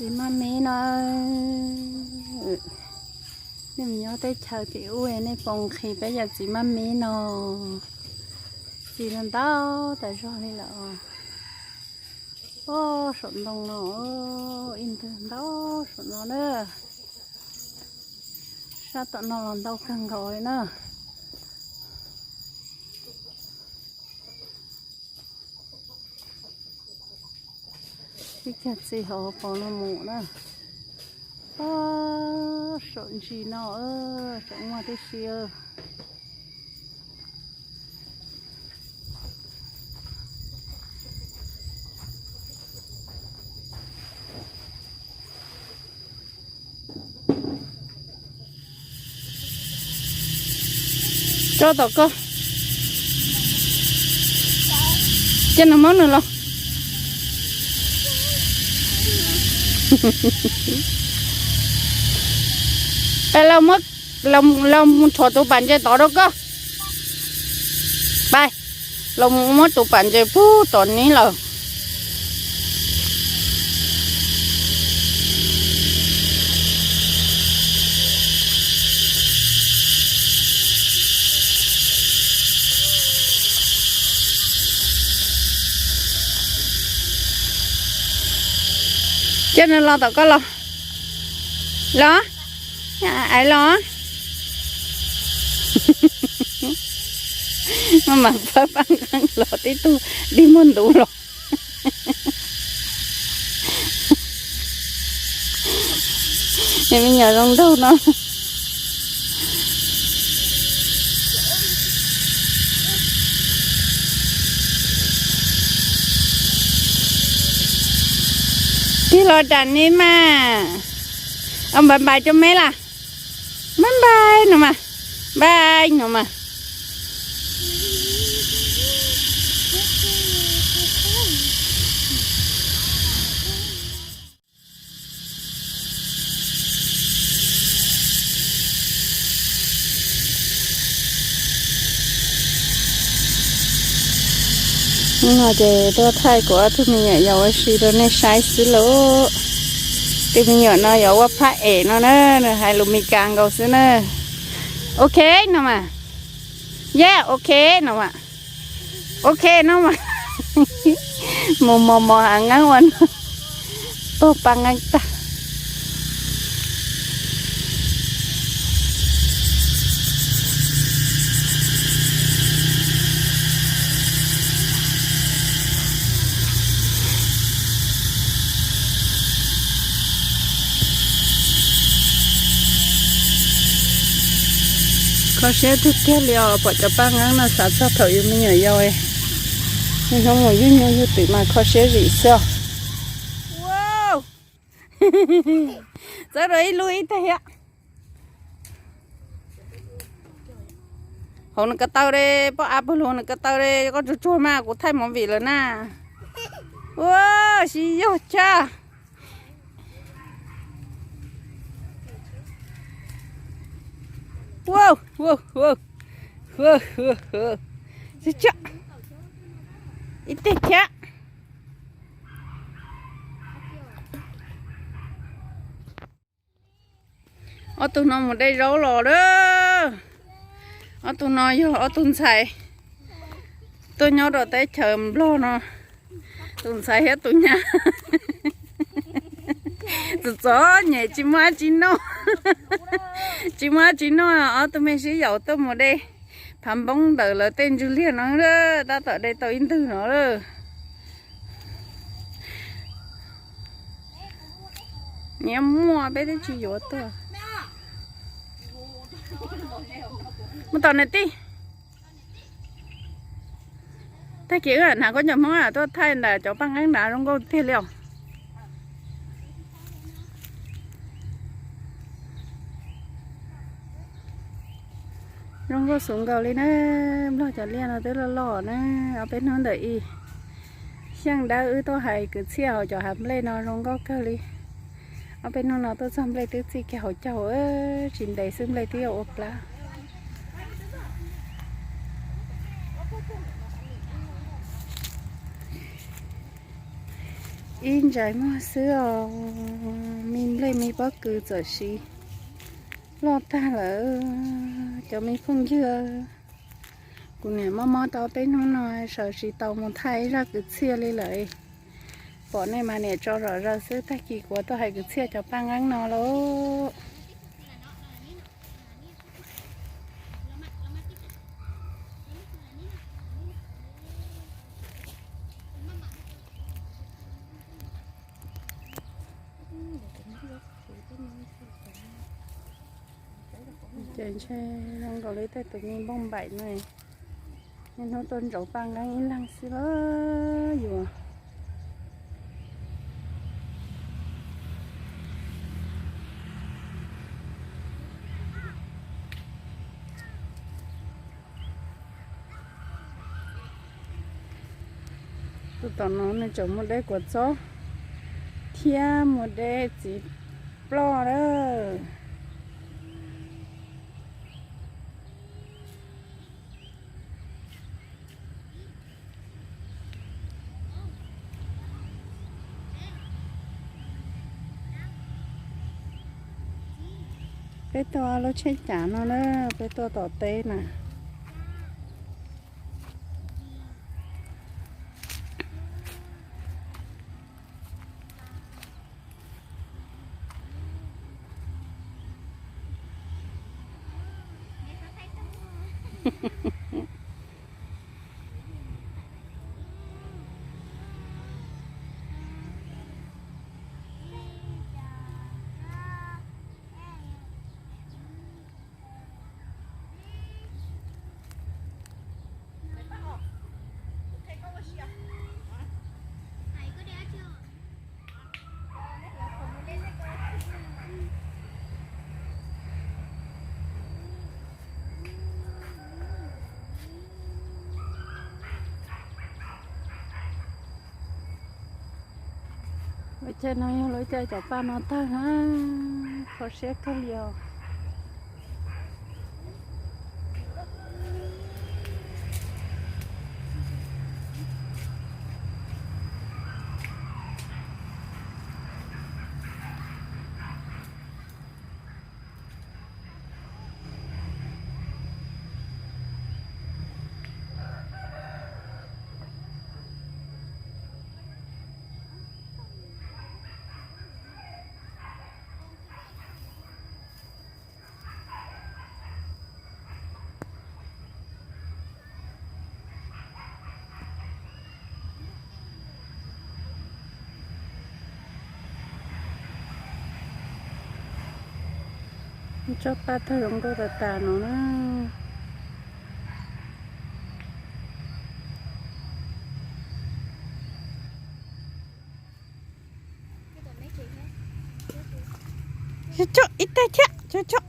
Txiv maj mib no, nej mus nyob teb chaws tim ub nej puas nqhis peb yam txiv maj mib no? Txiv no ntau tas zog li lawm. Os, saum ntoo no, ib ntwg ntau saum no na. Sab tom no los ntau kawg nkaus li na. Ib cag txiv hauv paus no mus na. Os, saum ntsis no, saum muag tib si. Tso tom koj. Cia nws muab nws los. Pais los, los mus rhuav tus pam ntses tod rau koj. Pais, los muab tus pam ntses pug tom neb lawm. Cia nws los tom koj los. Los, ais los. Maj mam pab paj nqeeb los tib tug dig muag ntuv los. Es me nyuam zoo nraug no. Tig los ram ne mas. Npais npais rau me las. Npais npais no mas. Npais no mas. Hnub no ces tuaj thaij kuv ob tug me nyuam yaus ua si rau nej saib xwb lauj. Tus me nyuam no yuav ua phab em no na, nws hais lus Mes Kas nkaus xwb na. Ok no mas. Yeah, ok no mas. Ok no mas. Mus mos mos hav nqeeb ua no, pag paj nqeeb tag. Kho siab tiag tiag li os, pom cov paj nqeeb no xav txog thaum yus me nyuam yaus. Hnub mus yug nyuj yug twm mas kho siab zim xwb os. Txawb rau ib lub ib teg thiab. Hauv nws ko taw de, poj ab pawg lug nws ko taw de, koj tsuag tsuag mas kuv thaij movie lawm na. Ua, sib yog tshaj. Ua, ua, ua, ua, ua, ua. Ib teg thiab. Ob tug no mus de zaub los lawm. Ob tug no yog ob tug ntxhais tuaj nyob rau teb chaws Nplog no. Tus ntxhais thiab tus nyab. Txom txom nyem tsis muaj dab tsi noj. Tsis muaj dab tsi noj, ob tug me sib yaum tuaj mus de phav npoob ntawm lawv tej ntsuj liag no, tab tom de tau ib ntwg no lawm. Nyiam muaj peb twb tsis yuav tuaj. Mus tom niam tij. Tag kis wb hnav khaub ncaws Hmoob tuaj thaij ntawm cov paj nqeeb na, zoo nkauj tiag li os. Zoo nkauj xwb nkaus li na. Nplog cov liaj no twb loj loj na. Ob peb hnub ntawm ib xyeej dawb wb tuaj hais kwv txhiaj hauv cov hav nplej no zoo nkauj kawg li. Ob peb hnub no tuaj txog nplej twb txij kiag hauv caug, tsis ntev xwb nplej twb yuav ua plab. Ib ntsais muag xwb os, me nplej me pob kws txawm siv loj tag lawm. Cov me phooj ywg, kuv niam mob mob tau peb hnub no, sawv tsis tau mus thaij ib zaj kwv txhiaj li lawm. Pom nej mas niam tso zom zaws xwb, tag kis kuv tuaj hais kwv txhiaj cov paj nqeeb no lauj. Ces ntshe zoo nkaus li tej tus me npauj npaim no, niaj hnub tuaj ntsaum paj nqeeb ib leeg xwb los yus. Tus tom no nws tseem muaj dej kua txob thiab muaj dej txiv ploj lawm. Peb tuaj lub tsheb cav no na, peb tuaj tom teb na. Lub caij no yog lub caij cov paj no tawg na, kho siab kawg li os. Tsob paj tawg zoo nkauj tas tas no na. Tso ib teg thiab, tso tso.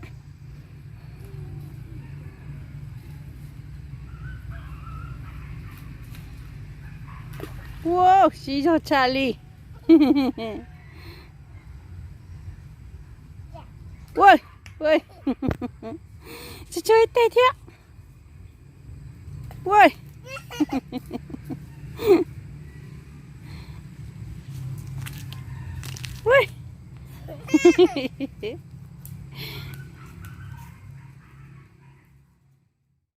Ua, siv zog tshaj li. Ua, ua, tso tso ib teg thiab. Ua, ua.